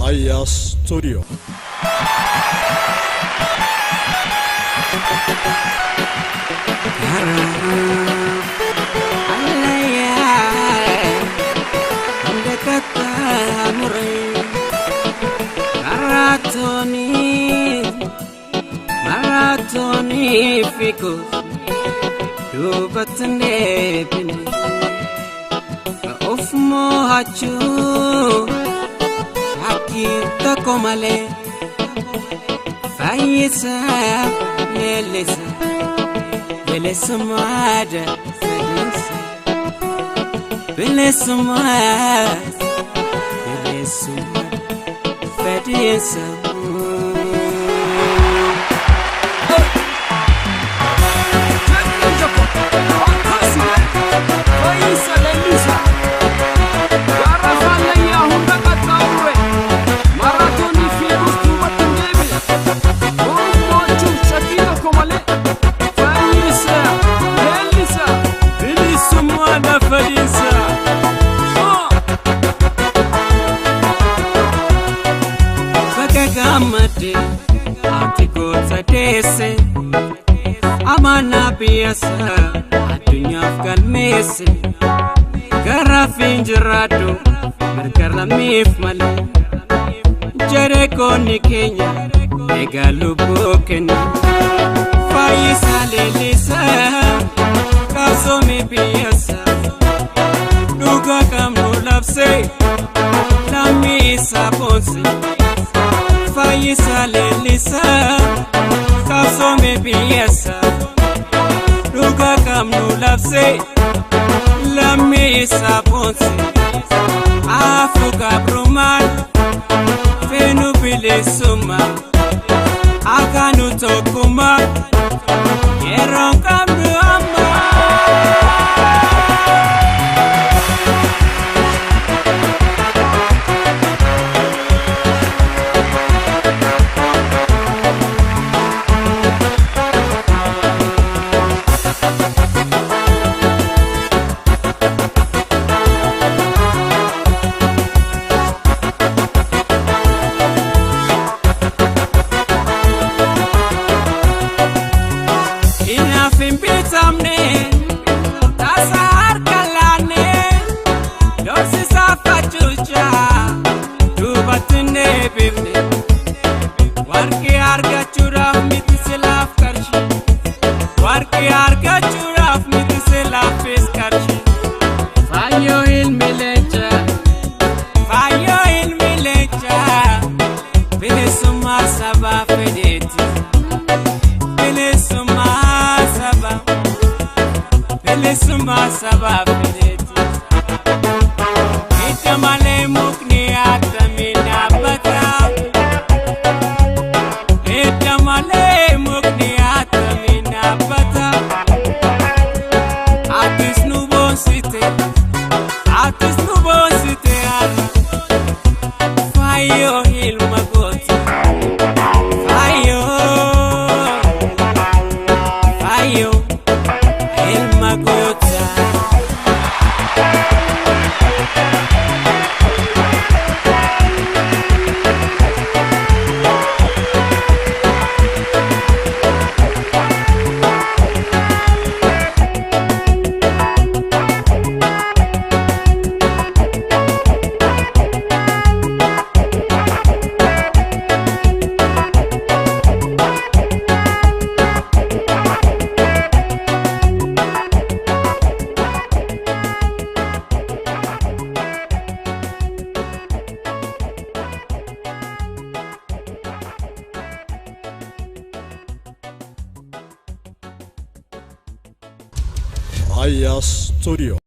Raayyaa Studio. Marathonii fiiguuf duubatti hin deebine of mo'achuu shakkii tokko malee fayyisaa leellisa bilisummaa fedhiinsa bilisummaa bilisummaa fedhiinsa. Ati goota deesse amaanaa biyyaasa addunyaaf galmeesse garaaf hin jiraadhu mirga lammiif malee jedhee koonni keenya egaa lubbuu kenna fayyisaa leellisaa qabsoomii biyyaasa dhugaa qabnu labsee lammii isaa boonse. Fayyisaa leellisaa qabsoomii biyyaasa dhugaa qabnu labsee lammii isaa boonse afuu gabrumaan feenu bilisummaa akaanu tokkummaa yeroon qabnu ammaa. Warqii argachuudhaaf miti silaaf qarshii. Warqii argachuudhaaf miti silaafis qarshii. Faayyoo ilmi leencaa. Faayyoo ilmi leencaa. Bilisummaa sabaa fedheeti. Bilisummaa sabaa. Bilisummaa sabaa fedheeti. Ija malee mukni attamiin dhaabbata. Malee mukni attamiin dhaabbata. Atis nu boonsite, atis nu boonsite har'a. Faayyoo ilma goota, faayyoo, faayyoo ilma goota. Raayyaa Studio.